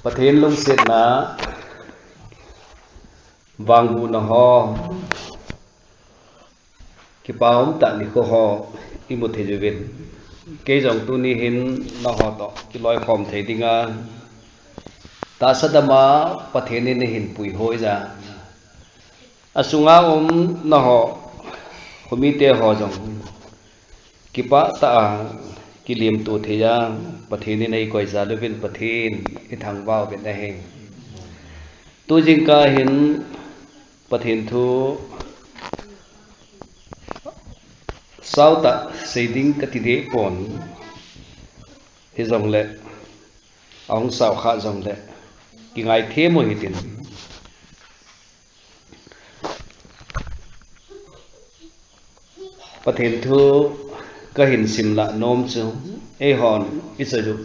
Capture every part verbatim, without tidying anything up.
Pathen lungsetna, vangbohna ho, kipa umtah nikho ho imu thei uvin. Kei jong tuni hin nangho toh kiloikhom thei dinga tahsa dama Pathen in eihin puihoi jeh a, asunga um nangho khomite ho jong kipah tah a kilemto thei a Pathen in eikoi jal uvin Pathen ithangvah uvin ahi. Tu jingkah hin Pathen thu saotah sei ding kati deh pon, hijongle ahung sao kha jongle kingaithem u hitin. Pathen thu kahin simlah nom chu, eihon ichoi u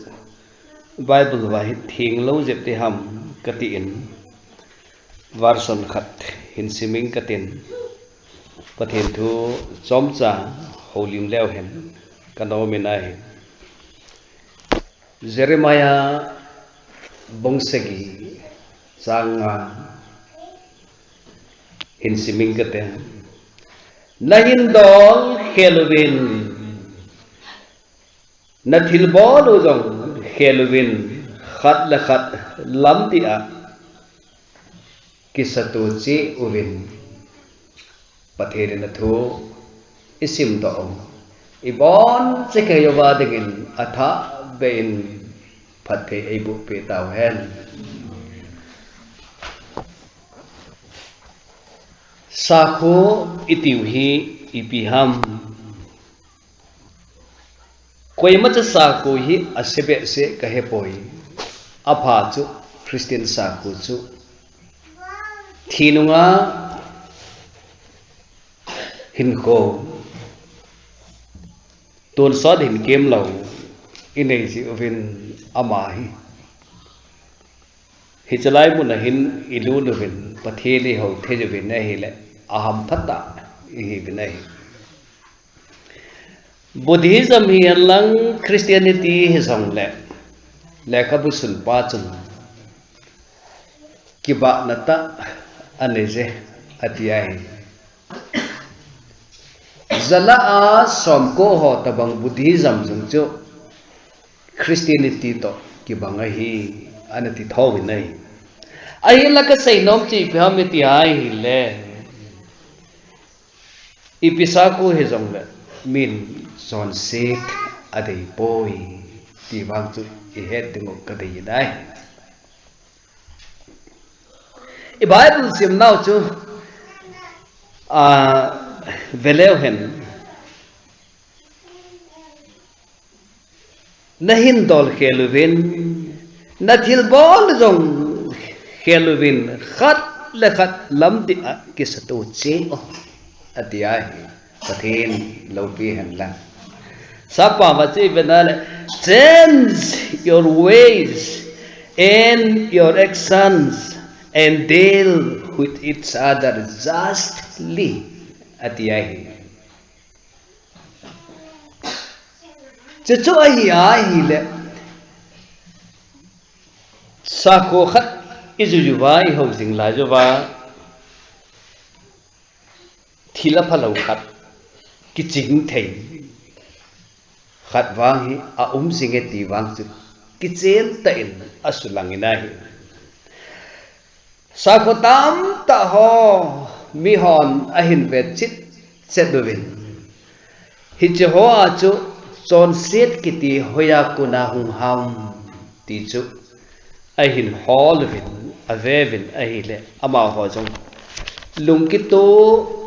Bible uva hi thenglou jep ding ham katin, version khat hin sim ing katin, Pathen thu chomcha houlim leu hen kanom in ahi. Jeremiah bung sagi chang nga hin sim ing kate. Nahin dol khel uvin, nathilbol u jong khel uvin, khat le khat lamdih a kisatuh cheh uvin. Pathen in athu isimdoh u, ibonchauva dingin athah beh in phatthei eiboh peh tauhen. Sakho itiu hi ipi ham? Koima cha sakho hi ase behseh kahepoi. Apha chu Christian sakho chu thi nunga hinkho tonsot hinkho lou inei jeh uvin ama hi hichelai muna hin ilut uvin Pathen in eihou thei uvin ahile ahamphat tah ihiuvin ahi. Buddhism hihen lang Christianity hijongle lekhabu sunpa chun kibahna tah anei je ati ahi. Jalah a somko ho tobang Buddhism jong chu Christianity toh kibang ahi, ana ti thouvin ahi. Ahinla kasei nom chu ipi ham iti ahile, ipi sakho hijongle min chonset adei poi ti vang chu ihet diu kadei in ahi. I Bible simnau chu, a, veleu hen. Nahin dol khel uvin, nathilbol jong khel uvin, khat le khat lamdih a kisatuh cheh u ati ahi. Pathen loupi hen lang. Sap pao va chu ipi ham le, change your ways and your actions and deal with each other justly ati ahi. Chuchu ahi ahile, sakho khat ijui uva, ihou jing lai uva, thil aphalou khat kiching thei khat vang hi aum jinge ti vang chu kichen tah in asulang in ahi. Sakho tamtah ho mihon ahin vet chet chet uvin, hiche hoa chu chonset kiti hoiya kona hung ham ti chu ahin hol uvin, ave uvin ahile, amaho jong lungkitoh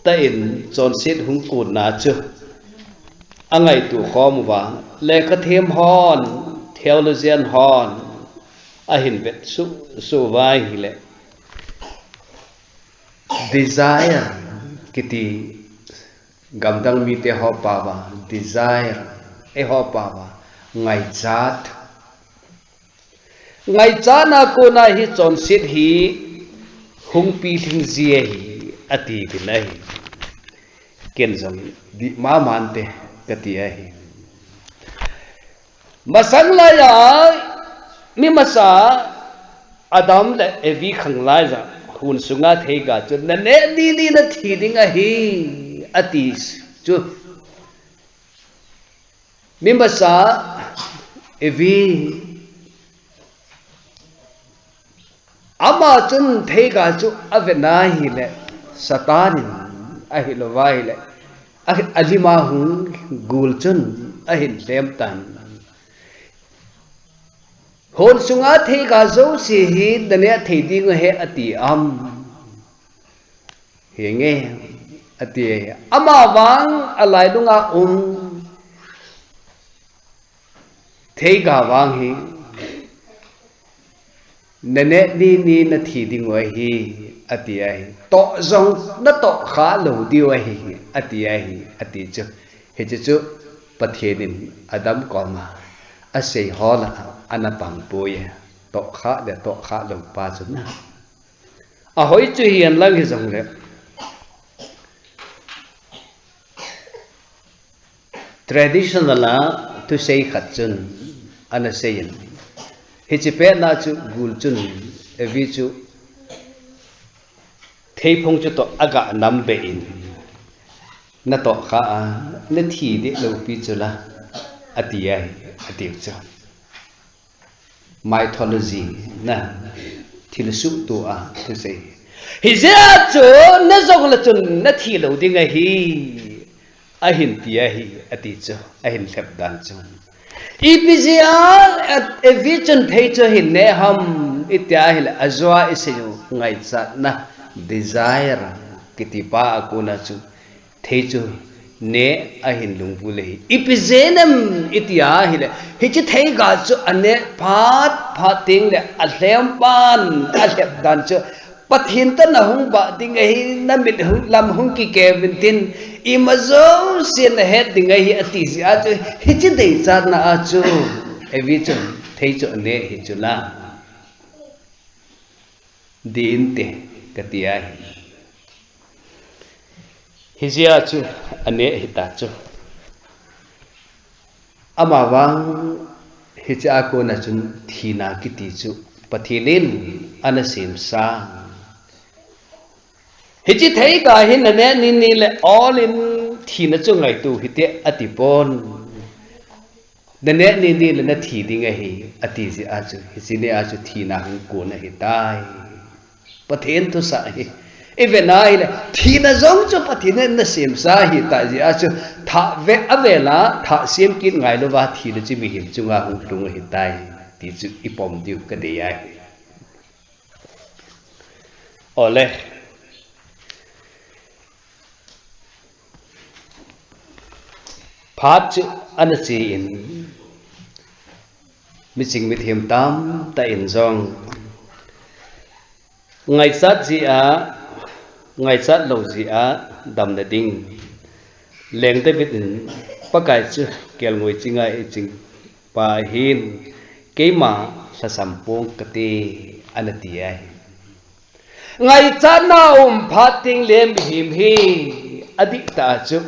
tah in chonset hung kona chu angaito khom uva, lekhathem hon, theologian hon ahin vet suh suh uva ahile, desire kiti, gamdang mite ho paova desire, eiho paova ngaichat. Ngaichatna kona hi chonset hi hung pilhing ji ahi, ati uvin ahi. Ken jong dih mamante kati ahi. Masang laiya mi masa Adam le Evi khang lai ja, hun sunga theiga chu, na neh ni ni na thi ding ahi, ati chu. Mi masa Evi, ama chun theiga chu ave na hile, Satan in ahi lova hile, a, alima hung gul chun ahin lem tan. Hun sunga theiga jouse hi na neh thei ding ahi ati am? Hinge, ati. Ama vang alai lunga um theiga vang hi na neh ni ni na thi ding ahi, ati ahi. Toh jong na toh kha lou diu ahi, ati ahi, ati chu. Hichu chu Pathen in Adam koma asei ho lah a ana pang poi. Toh kha le toh kha lou pa chu na. Ahoi chu hihen lang hijongle, traditional a thusei khat chun ana seiyin, hiche pet na chu gul chun Evi chu theiphung chu toh aga nam be in, na toh kha a, na thi deh lou pi chu la, ati ahi, ati chu. Mythology na, thil suhtoh a thusei. Hijeh a chu na jong le chun na thi lou ding ahi, ahin ti ahi, ati chu, ahin lhep dan chu. Ipi jeh a, Evi chun thei chu ahin neh ham, iti ahile, ajoa isei u ngaichatna, desire, kiti pa a kona chu, thei chu neh ahin lungvul ahi. Ipi jeh em iti ahile, hiche theiga chu aneh phat phat teng le alhem pan alhep dan chu, Pathen toh na hung vah ding ahi, na mit hung, lam hung kikevin tin, ima jouse na het ding ahi ati jeh a chu, hiche deichatna a chu, Evi chu thei chu aneh hi chu la. Dih inte, kati ahi. Hijeh a chu aneh hita chu. Ama vang hiche a kona chun thina kiti chu Pathen in ana semsa. Hiche theiga hi na neh ni ni le all in thina chu ngaito hite ati pon. Na neh ni ni le na thi ding ahi, ati jeh a chu, hiche ni a chu thina hung kon ahitai. Pathen thusah hi. Ive na hile, thina jong chu Pathen in ana semsa ahitai jeh a chu, thah ve, avel a, thah sem kit ngai louva, thina chu mihem chunga hung lhung ahitai. Ti chu ipom diu kadei ahi. Ole. Phat chu ana che in, miching mithem tamtah in jong, ngaichat jeh a, ngaichat lou jeh a, damna ding. Leng David in, Pakai chu kelngoi chinga eiching pa ahin, keima lhasam pong kate, ana ti ahi. Ngaichatna um phat teng le mihem hi, adih tah a chu,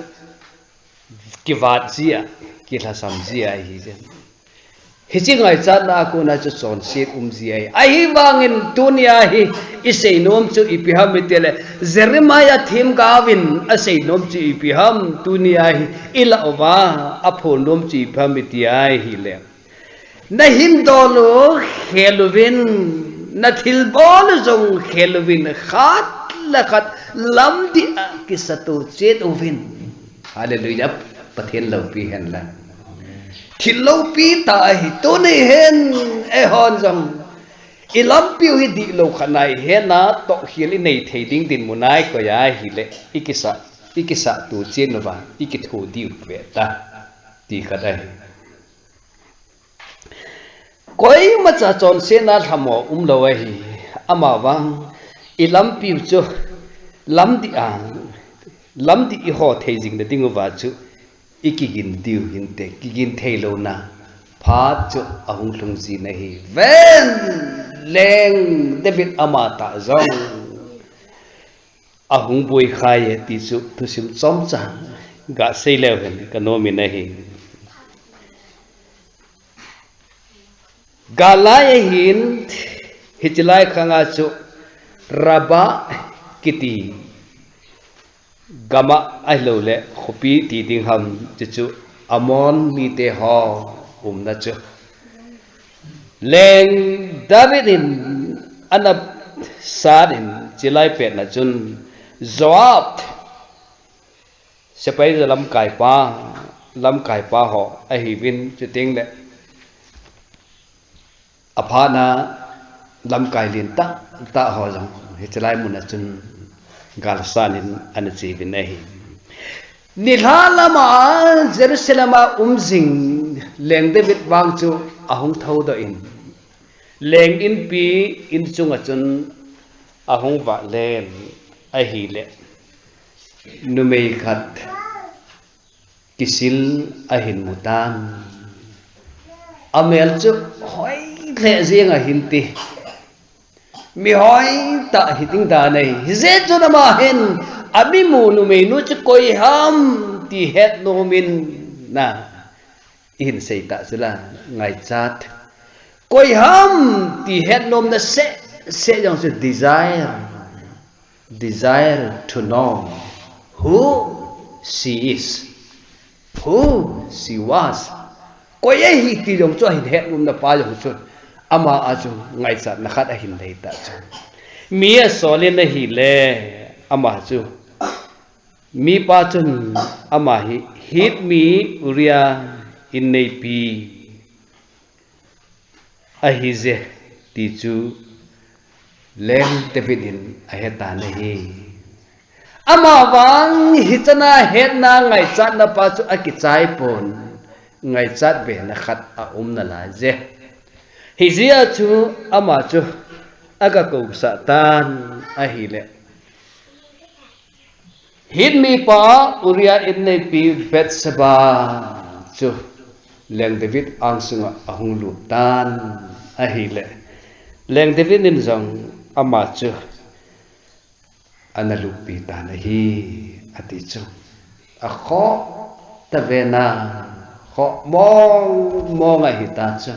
kivat jia, kilhasam jia ahi jeh. Hiche ngaichatna a kona chu chonset um jia ahi. Ahivangin tunia hi isei nom chu ipi ham itile, Jeremiah themgaovin asei nom chu ipi ham, tunia hi ilah uva aphon nom chu ipi ham iti ahile, na hindol u khel uvin, na thilbol u jong khel uvin, khat le khat lamdih a kisatu chet uvin. Hallelujah. Pathen loupi hen lang. Thil loupi tah ahi, tuni hin eihon jong ilampiu hi dihlou khat na ihet na, tohkhel inei thei ding dinmun a ikoi ahile, ikisa, ikisatu chet uva, ikitho diu ve ta. Ti khat ahi. Koimacha chonsetna lhamo umlou ahi, amavang ilampiu chu lamdih a, lamdih iho thei jing na dinguva chu ikigin diu hinte, kigin theilouna phat chu ahung lhung jin ahi. Ven, Leng David amatah jong ahung boi khai e ti chu thusim chomcha gasei leu hen kanomin ahi. Galai ahin, Hiche lai khanga chu Rabah kiti gam a, ahilouleh khopi ti ding ham, chuchu Ammon mite ho umna chu Leng David in ana sat in, chulai petna chun Joab, sepai lamkaipa, lamkaipa ho ahiuvin, chuteng le aphatna lamkai lentah tah ho jong hiche lai mun a chun galsat in ana cheuvin ahi. Nilhah lama Jerusalem a um jing Leng David vang chu ahung thoudoh in, leng inpi in chunga chun ahung vahlen ahile, numei khat kisil ahin mu tan. Amel chu hoi lheh jeng ahin ti. Mi hoi tah hi ding dan ahi. Hijeh chun ama hin, amimu numeinu chu koi ham ti het nom in, na, ihin sei tah chu la, ngaichat. Koi ham ti het nomna seh seh jong chu desire. Desire to know who she is, who she was. Koi ahi ti jong chu ahin het nomna pa jong chu ama a chu ngaichatna khat ahin nei tah chu. Mi asol in ahile ama chu, mipa chun ama hi Hit mi Uriah inneipi ahije ti chu Leng David in ahetan ahi. Ama vang hichan a hetna ngaichatna pa chu akichai pon, ngaichat bena khat aum nalai je. Hijeh a chu ama chu aga kousah tan ahile, Hit mipa Uriah inneipi Bathsheba chu Leng David angsunga ahung lut tan ahile, Leng David in jong ama chu ana luppi tan ahi, ati chu. Akhoh tave na, khoh mong mong ahi ta chu.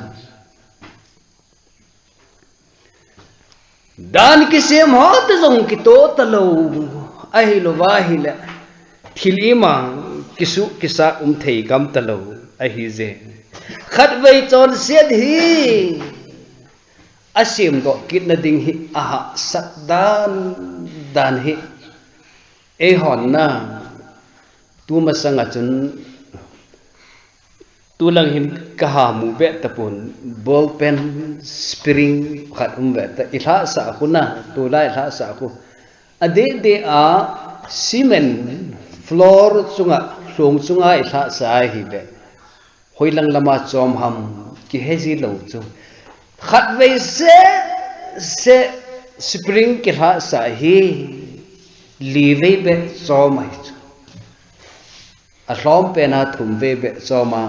Dan kisem ho te jong kitoh talou, ahilouva ahile thil ima kisuh kisah um thei gam talou ahije. Khatvei chonset hi asemdoh kitna ding hi ahahsat dan dan hi. Eihon na, tumasanga chun tulang hin kaha mu ve tapon, ball pen spring khat um ve ta, ilhahsah khu na, tulai ilhahsah khu. Adeh deh a cement floor chunga, lhong chunga ilhahsah ahile, hoilang lama chom ham kihe ji lou chu. Khatvei seh seh spring kilhahsah hi livei beh chom ahi chu. Alhom pena thumvei beh chom a,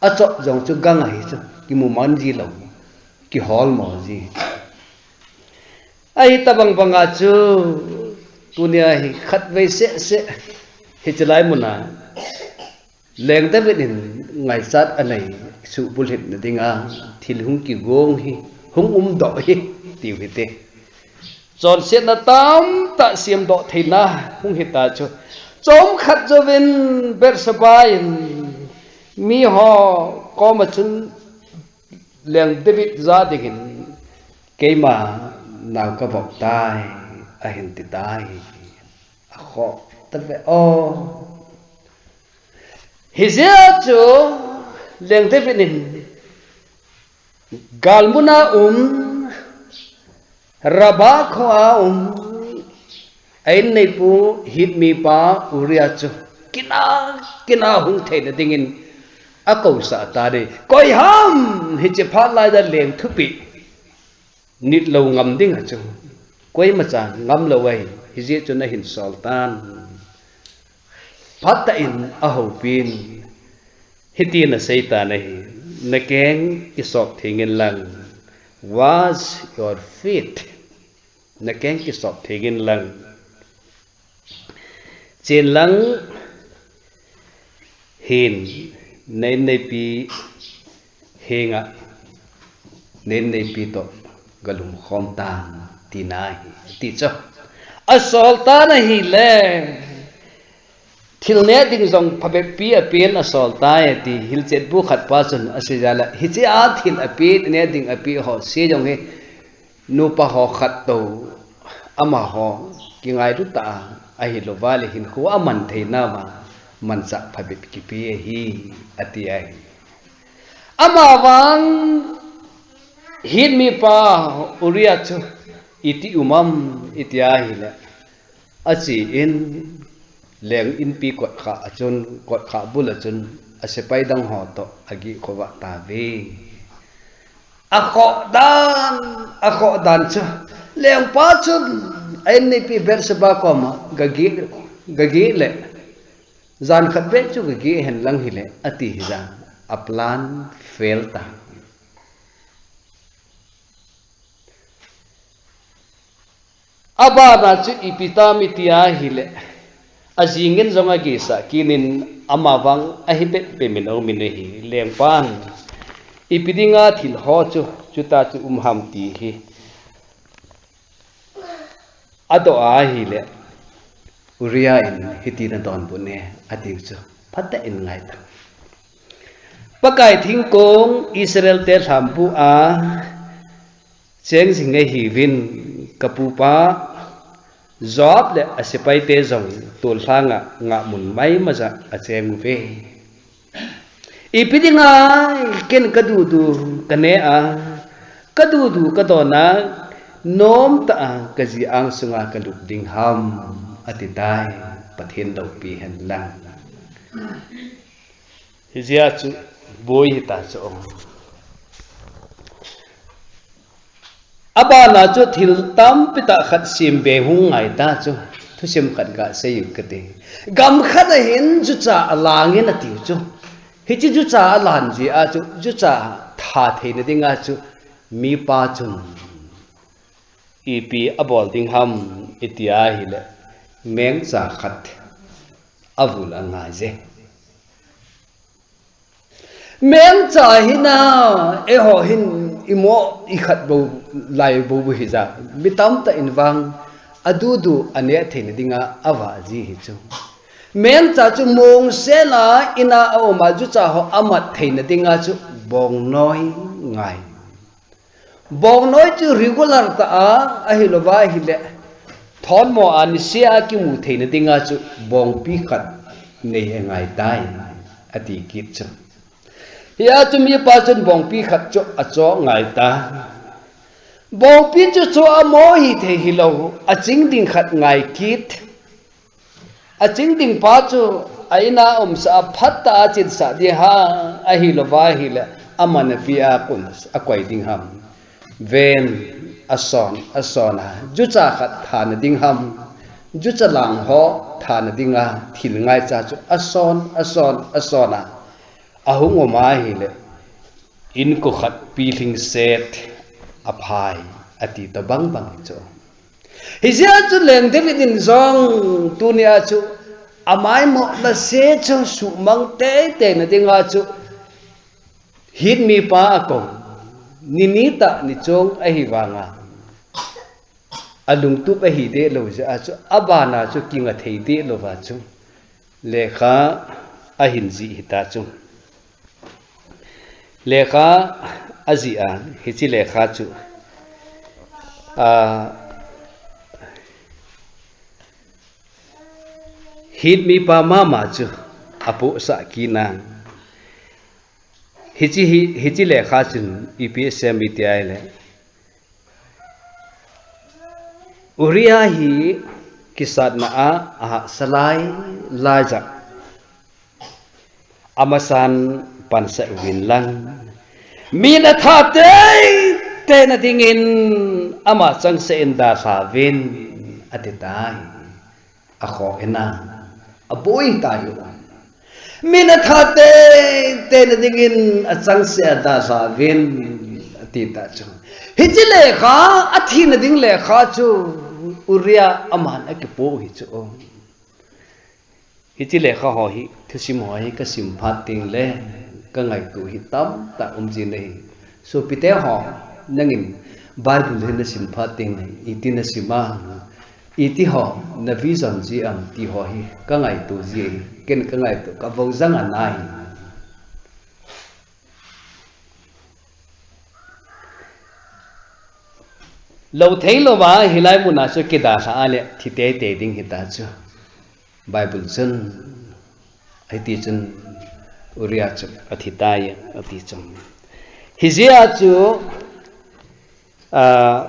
achop jong chu gang ahi chu. Kimu man ji lou, kihol mo ji. Ahi tabang banga chu, tunia hi khatvei seh seh hiche lai muna Leng David in ngaichat anei suhbulhit na dinga thil hung kigong hi, hung umdoh hi, tiu hite. Chonsetna tamtah semdoh theina hung hita chu. Chomkhat jouvin Bathsheba in miho koma chun Leng David ja dingin keima nao kavop tai, ahin ti tai. Akhoh tave o. Hijeh a chu Leng David in galmuna um, Rabah khoa um, a inneipu Hit mipa Uriah chu kina, kina hung theina dingin akousah tan ahi. Koi ham hiche phat laija leng thupeh nitlou ngam dinga chu koimachan ngamlou ahi, hijeh chun ahin sol tan. Phatah in ahoupin hitin asei tan ahi, nakeng kisop thengin lang, wash your feet. Nakeng kisop thengin lang, chen lang hin, na inneipi henga, na inneipi toh galum khom tan, tina ahi, ati chu. Asol tan ahile, thil neh ding jong phabep pi apen asol tai ati, hilchetbu khat pa chun asei jal a, hiche a thil ape, neh ding ape ho se jong hi, nupa ho khat to, amaho kingailu tah a, ahilouva le hinkho aman theinauva, manchah phabep kipe ahi, ati ahi. Amavang Hit mipa Uriah chu iti um am iti ahile, achen leng inpi kotkhah a chun, kotkhah bul a chun, asepai dang ho toh ageh khovah tauve. Akhoh dan, akhoh dan chu, lengpa chun a inneipi Bathsheba koma gageh, gageh le, jan khat beh chu gageh hen lang hile, ati hijeh a, a plan fail ta. Abana chu ipi tam iti ahile, ajing in jong agesah kit in, amavang ahi pehpeh min aumin ahi, lengpan ipi dinga thil ho chu, chuta chu um ham ti hi adoh ahile, Uriah in hitin adonbut e, atiu chu phatah in ngai tan. Pakai thingkong Israel te lhambu a cheng jing ahiuvin, kapupa Joab le asepaite jong tollhang a ngahmun maimai jeh a acheng uve. Ipi dinga ken kadudu kaneh a, kadudu kadon a, nomtah a kaji ang sunga kalup ding ham, ati tai. Pathen loupi hen lang. Hijeh a chu boi hita chu. Abana chu thil tampi tah khat sembe hung ngai ta chu, thusim khat gasei u kate. Gam khat a hin jucha alang in atiu chu. Hiche jucha alan jeh a chu, jucha tha theina dinga chu, mipa chun ipi abol ding ham iti ahile, mengcha khat avul angai je. Mengcha hina, eiho hin imo ikhat bou, lai bou bou hijeh a, mi tamtah in vang adudu aneh theina dinga avah ji hi chu. Mengcha chu mongsel a ina aum a, jucha ho amat theina dinga chu bongnoi ngai. Bongnoi chu regular tah a, ahilouva ahile, thonmo a niseh a kimu theina dinga chu bongpi khat nei angai tai, ati kit chu. Hia chu mipa chun bongpi khat chu achoh ngai ta. Bongpi chu choh amo hithei hilou, aching ding khat ngai kit. Aching ding pa chu a ina umsah a phatah a chinsah ding ham, ahilouva ahile, aman api a kun akoi ding ham. Ven, ason, ason a, jucha khat thana ding ham, jucha lang ho thana dinga thil ngaicha chu ason, ason, ason a, ahung um ahile, inko khat pilhing set aphai, ati tobang bang chu. Hijeh a chu leng David in jong tunia chu amaimo nase chu suhmang teitei na dinga chu Hit mipa akou, ni ni tah ni chong ahi vanga, alungtup ahi deh lou jeh a chu, abana chu kinga thei deh louva chu lekha ahin jih hita chu. Lekha ajih a, hiche lekha chu, a, Hit mipa mama chu apohsah kit nan. Hiche hi, hiche lekha chun ipi asei em iti ahile, Uriah hi kisatna a ahahsa lai, lai jeh a amasan pansah uvin lang, min atha teitei na dingin ama changseh in dalha uvin, ati tai. Akhoh in a, aboi tai. Min atha teitei na dingin achangseh a dalha uvin, ati ta chu. Hiche lekha, athina ding lekha chu Uriah aman akipoh hi chu. Hiche lekha ho hi, thusim ho hi kasim phat teng le kangaito hi tamtah um jin ahi. Sopite ho, nangin Bible hi nasim phat teng, iti nasim a, iti ho na vision ji am ti ho hi kangaito ji, ken kangaito, kavou jang anai. Lou thei louva hilai muna chu kidalha a le thi teitei ding hita chu. Bible chun, hiti chun Uriah chu athi tai, ati chun. Hijeh a chu, ah,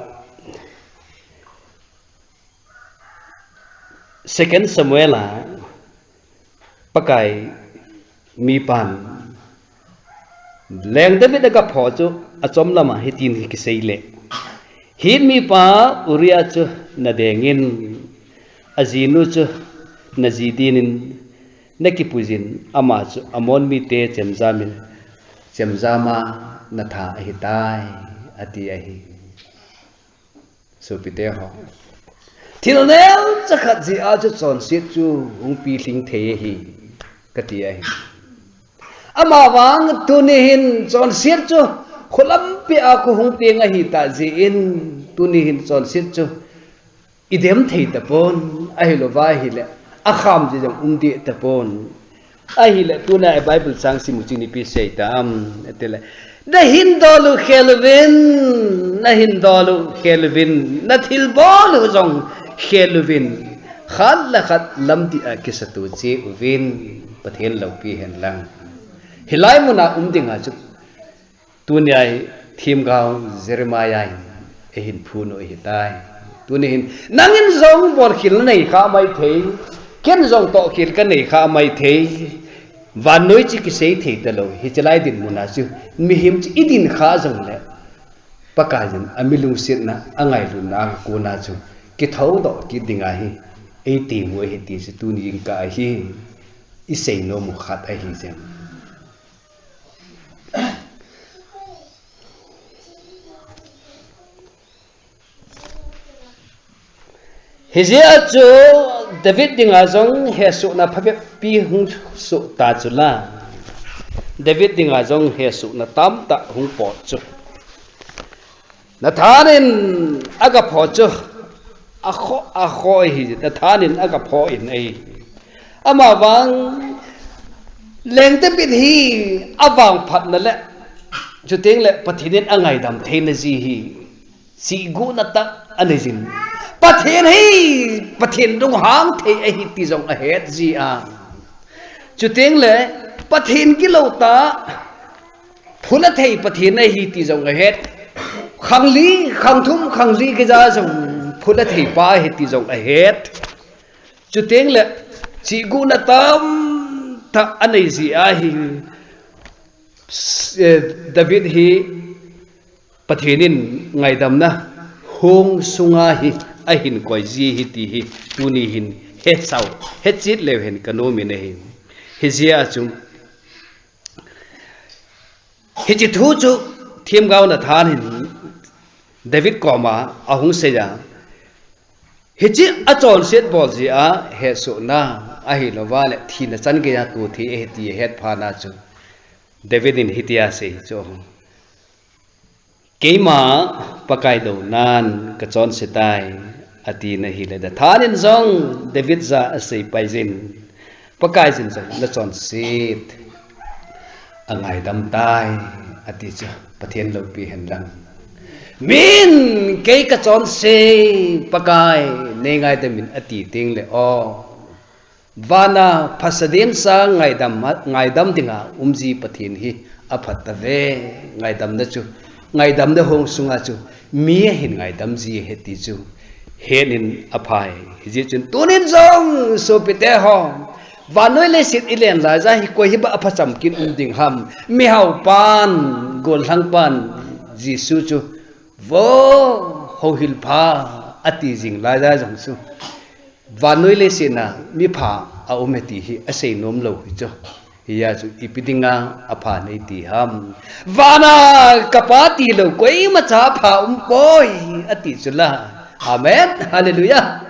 Second Samuel a Pakai mipan Leng David aga pho chu achom lama hitin hi kisei le. Hit mipa Uriah chu nadengin, ajinu chu naji dinin, nakipuijin, ama chu Ammon mite chemjamin, chemjama natha ahitai, ati ahi. Sopite ho. Thil neocha khat jeh a chu chonset chu hung pilhing thei ahi, kati ahi. Amavang tuni hin chonset chu kholampi a khu hung peng ahitah jeh in, tuni hin chonset chu idem thei tapon, ahilouva ahile akham ji jong um deh tapon. Ahile tuna Bible chang simu chu ipi asei tam, atile, nahin dol u khel uvin, nahin dol u khel uvin, nathilbol u jong khel uvin, khat le khat lamdih a kisatu cheh uvin, Pathen loupi hen lang. Hilai muna um dinga chu Tunia hi themgao Jeremiah in eihin phon u ahitai. Tuni hin nangin jong bolkhel nanei kha maithei, ken jong tohkhel kanei kha maithei. Vannoi chu kisei thei talou, hiche lai dinmuna chu mihem chu idin kha jongle, Pakai in amilungsetna, angailutna a kona chu kithoudoh kit dinga hi eitemu ahi ti chu tuni jingkah a hi isei nom u khat ahi jeng. Hijeh a chu David dinga jong hesohna phabep pi hung soh ta chu la. David dinga jong hesohna tamtah hung pot chu. Nathan in aga pho chu, akhoh, akhoh ahi, Nathan in aga pho in ahi. Amavang Leng David hi avangphatna le, chuteng le Pathen in angaidam theina jeh hi, chihguhna tah anei jin. Pathen hi, Pathen lunghang thei ahi ti jong ahet jia. Chuteng le Pathen gilou tah, phula thei Pathen ahi ti jong ahet. Khangli, khangthum, khangli geija jong phula thei pa ahi ti jong ahet. Chuteng le chihguhna tamtah anei jia hi, eh, David hi Pathen in ngaidamna hong sunga hi ahin koi ji ahi ti hi tuni hin hesau, hechet leu hen kanom in ahi. Hijeh a chu, hiche thu chu themgao Nathan hin David koma ahung seiya, hiche achonset bol jeh a hesohna ahilouva le thina chan geiya toh thei ahi ti ahet phat a chu David in hitia asei chu, keima Pakai lounan kachonse tai, atina ahile, Nathan in jong David jah a asei pai jin, Pakai jin jong nachonset angaidam tai, ati chu. Pathen loupi hen lang. Min kei kachonse, Pakai nei ngaidam in ati teng le, o, vana phasadem sa ngaidam, ngaidam dinga umji Pathen hi aphat tave. Ngaidamna chu, ngaidamna hong sunga chu mi ahin ngaidam ji ahi ti chu het in aphai. Hijeh chun tunin jong sopite ho, vannoi leiset ilen laija hi koi hiba aphacham kin um ding ham? Mihao pan, gollhang pan, Jesu chu, vo, houhil pha, ati jing laija jong chu, vannoi leiset a mipha aum e ti hi asei nom lou hi chu. Hijeh a chu ipi dinga apha nei ti ham? Vana kapa tilou koimacha apha umpoi, ati chu la. Amen. Hallelujah.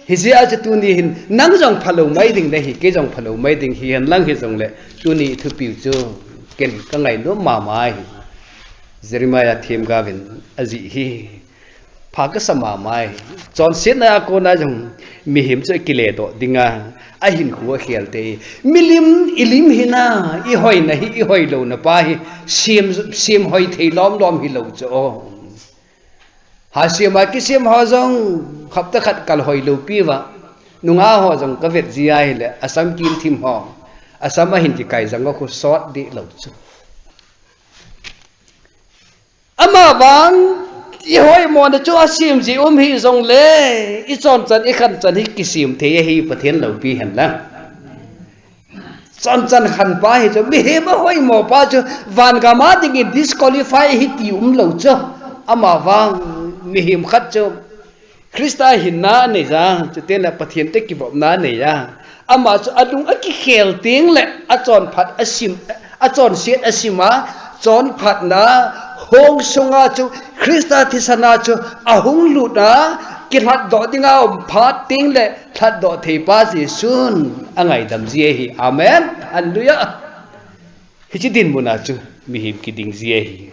Hijeh a chu tuni hin nang jong phalou mai ding nahi, kei jong phalou mai ding hihen lang hijongle, tuni thupiu chu ken kangainom mama ahi. Jeremiah themgaovin ajih hi pha kasa mama e. Chonsetna a kona jong mihem chu akile doh dinga, ahinkho akhel thei. Milim, ilim hina, ihoina hi, ihoilouna pa hi, sem, sem hoi thei lomlom hilou chu. Hasem a kisem ho jong, hapta khat kal hoilou piuva, nungah ho jong kavet ji ahile, asam kimthim ho, asam ahin kikai jong akhu sot deh lou chu. Amavang, ihoimona chu asem ji um hijongle, ichonchan, ikhanchan hi kisem thei ahi, Pathen loupi henlang. Chonchan khan pa hi chu, mihem ahoimo pa chu, vangam a dingin disqualify hiti umlou chu. Amavang, mihem khat chu, Christa hinna aneija, chutengle Pathen toh kivopna aneija. Ama chu alung akikhel tengle, achonphat asim, achonset asima, chonphatna, hong sunga chu, Christa thisana chu, ahung lutna, kilhatdoh dinga um phat tengle, lhatdoh theipa Jesun angaidam ji ahi. Amen. Hallelujah. Hiche dinmuna chu, mihem kiding ji ahi.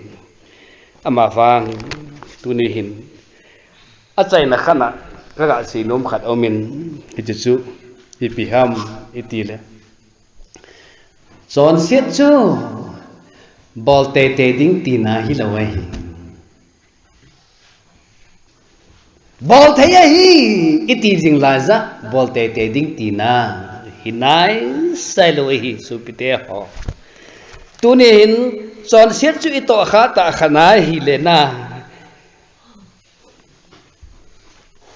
Amavang, tuni hin, achaina khat a, kaga seinom khat aumin, hiche chu, ipi ham, itile. Chonset chu, bol teitei ding tina hilou ahi. Bol thei ahi, iti jing laija, bol teitei ding tina, hinaisai lou ahi, sopite ho. Tuni hin, chonset chu itoh kha tah khat ahile na.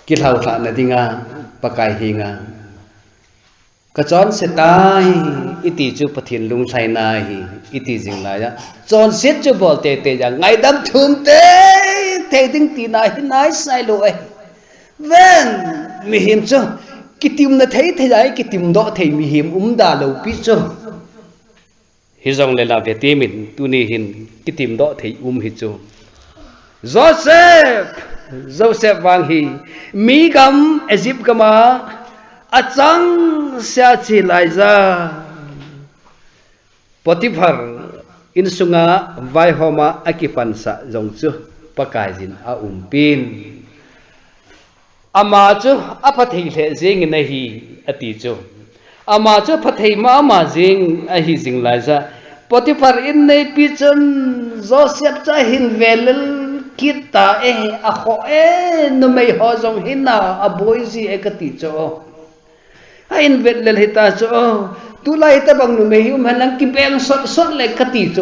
Kilhaulhahna dinga, Pakai henga. Kachonse tai, iti chu Pathen lunglhaina ahi, iti jing laija. Chonset chu bol teitei a, ngaidam thum teitei ding tina hinaisai lou ahi. Ven, mihem chu, kitimna thei thei a, kitimdoh thei mihem umda lou pi chu. Hijongle la vetemin tuni hin kitimdoh thei um hi chu. Joseph, Joseph vang hi, migam Egypt gam a, achangseh a che laija. Potiphar insunga vaihoma akipansah jong chu Pakaiyin aumpin. Ama chu aphathei lheh jengin ahi, ati chu. Ama chu phathei mama jeng ahi jing laija. Potiphar inneipi chun Joseph chu ahin velel kit ta e, akhoh e, numei ho jong hina aboi ji e kati chu. Ahin velel hita chu. Tulai hitabang numei hi um henlang kibeng sotsot le kati chu.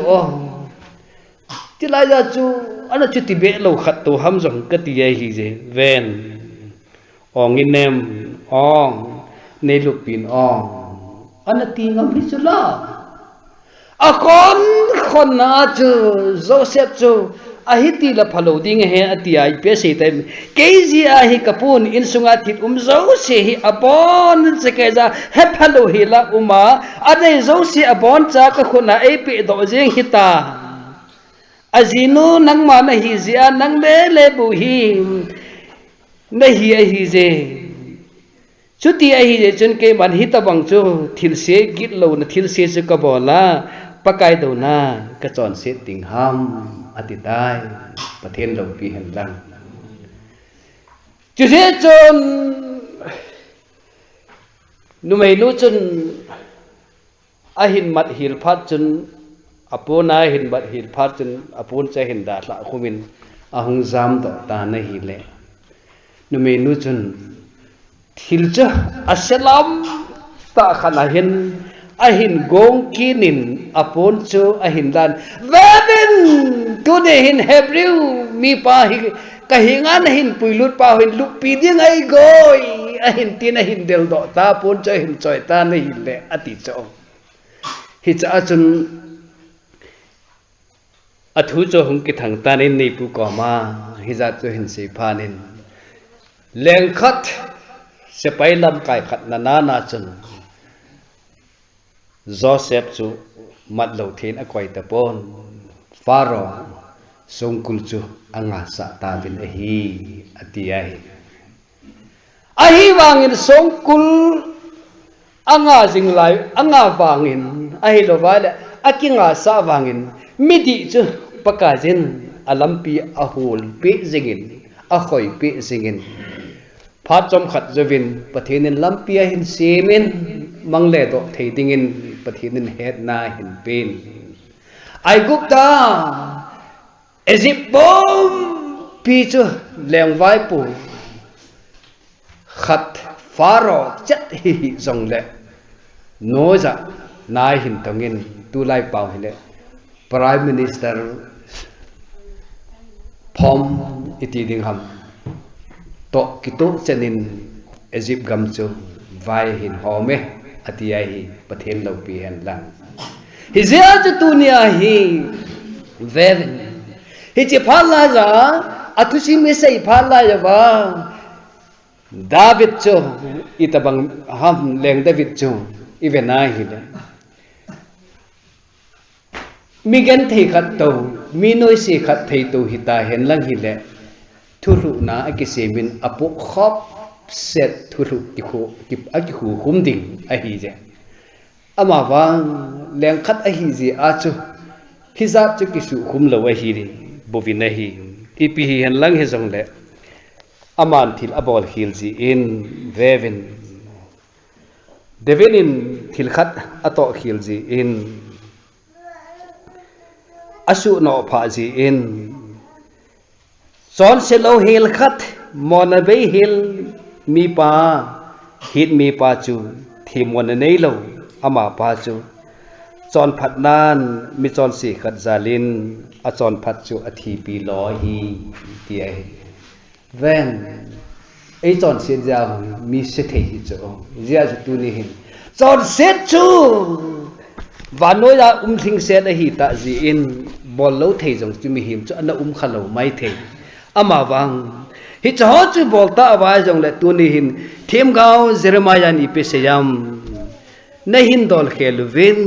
Tilai a chu, ana chuti beh lou khat tou ham jong kati ahije, ven. Ong inem, ong, neilupin ong. Ana ti ngam hi chu la. Akhon khonna chu, Joseph chu, ahiti la phalou ding ahi, ati a ipi asei tai. Kei jeh a hi kapun insunga thil um jouse hi aboncha kei jeh a hephalou hi la um a, adei jouse aboncha kakhut a eipeh doh jeng hita. Ajinu nangma nahi jeh a nang lele bou hi nahi ahije. Chuti ahijeh chun keiman hitabang chu thilse gitlouna thilse chu kabol a, Pakai douna kachonset ding ham, ati tai. Pathen loupi hen lang. Chujeh chun numeinu chun ahin mat hel phat chun, apon a ahin mat hel phat chun, apon chu ahin dalhah khumin, ahung jamdoh tan ahile. Numeinu chun, thil chu aselam tah khat ahin, ahin gong kit in, apon chu ahin lan. Vevin, tuni hin Hebrew mipa hi, kahenga nahin puilut pa hin luppi ding ahi goi, ahin tin ahin deldoh ta, apon chu ahin choi tan ahile, ati chu. Hiche a chun athu chu hung kithang tan in neipu koma, hijat chu hin seiphat in. Lengkhat, sepai lamkai khat nana na chun, Joseph chu matlou thei in akoi tapon, Pharaoh songkul chu angasah tauvin ahi, ati ahi. Ahivangin songkul anga jing lai, anga vangin, ahilou vale, akingasah vangin, midih chu, Pakaiyin alampi ahulpeh jingin, akhoipeh jingin, phat chomkhat jouvin Pathen in lampi ahin semin, mang le doh thei dingin Pathen in hetna ahin pen. Aigupta, Egypt pumpi chu lengvaipo khat Pharaoh chet hi hijongle, noija nai hin tongin, tulai pao hile Prime Minister phom iti ding ham, toh kitoh chenin Egypt gam chu vai hin home, ati ahi. Pathen loupi hen lang. Hijeh a chu tunia hi, vevin, hiche phat laiya, athusim isei phat laiya vang, David chu, itobang ham leng David chu, iven ahile, mi genthei khat tou, mi noise khat thei tou hita hen lang hile, thulhuhna akisemin apoh khop set thulhuh kikhu, ki, akikhukhum ding ahije. Amavang lengkhat ahijeh a chu, hijat chu kisuhkhum lou ahi ding bouvin ahi. Ipi hihen lang hijongle, aman thil abol khel jin, vevin, David in thil khat atoh khel jin, asuhnoh phah jin, chonse lou hel khat, monna bei hel mipa, hit mipa chu, themmonna neilou amapa chu, chonphatnan michonse khat jalin, achonphat chu athipi lo ahi, ti ahi. Ven, eichonset jeh a mi se thei hi chu, hijeh a chu tuni hin, chonset chu vannoiya um lhingset ahitah jeh in, bollou thei jong chu mihem chu ana um khalou maithei. Amavang, hicheho chu boltah uva jongle tuni hin, themgao Jeremiah in ipi asei em, nahin dol khel uvin,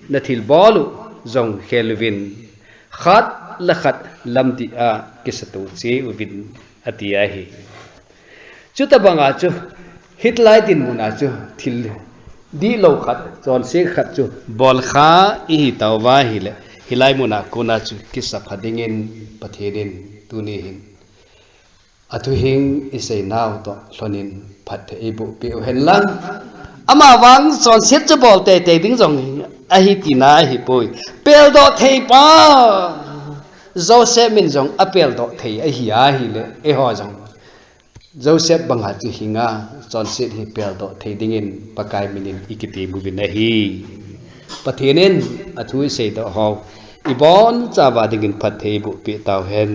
nathilbol u jong khel uvin, khat le khat lamdih a kisatou cheh uvin, ati ahi. Chutobanga chu, hitilai dinmuna chu, thil dihlou khat, chonset khat chu bolkha ihitauva ahile, hilai muna kona chu kisapha dingin Pathen in tuni hin athuhing iseinau toh lhonin phatthei eibohpeh u hen lang. Amavang chonset chu bol teitei ding jong ahi tina ahipoi. Peldoh theipa Joseph min jong apeldoh thei ahi ahile, eiho jong Joseph banga chu hinga, chonset hi peldoh thei dingin Pakai minin ikitem uvin ahi. Pathen in athu iseidoh ho ibonchauva dingin phatthei eibohpeh tauhen.